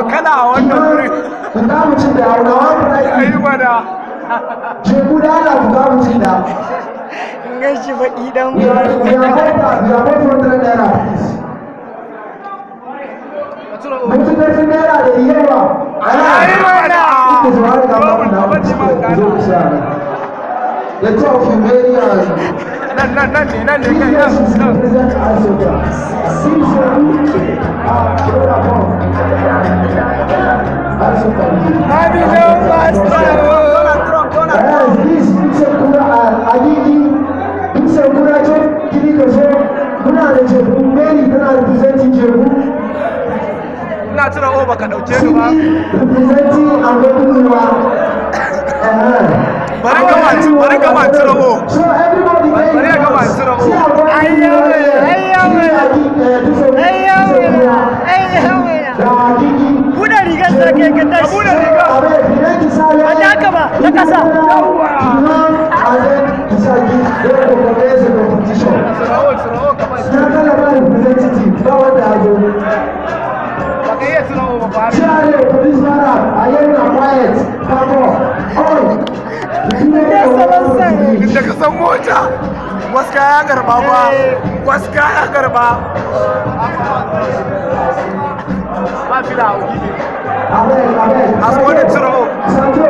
Makala a wannan wurin. Ku ga mutum da haunawa ku Ayi mana. Jebu da Allah ku ga mutum da. In gan shi baki dan We are we are both 100 naira, please. Mun fi karfin naira da yawa. Ayi mana. Ku zo har ga babu na ku zo ku sa nan. The two of you, Mary and Nan nan nan ne nan ne kai nan. Yes, Nan. represent Asoka. Asoka. Abi no master. Donald Trump, Donald Trump. Yes, this Dutsen Kura Agigi, Dutsen Kura ce, kini ka zo, muna da Jebu, Mary tana representing Jebu, Ina cire o baka dauke ni ba. Sidi representing Angoduwa. Bari gama bari gama cire o. So everybody Bari ya gama cire o. Agigi. Buɗe rigar sa kai ka tashi. Buɗe rigar. Ba ta haka ba, ta ƙasa. Cire o, cire o kamar. Baka iya cire o ba ba. Inda ka san mota. Waska ya karba ba. Waska ya karba. Ba fila a gidi. Asko da cire o. Sajo,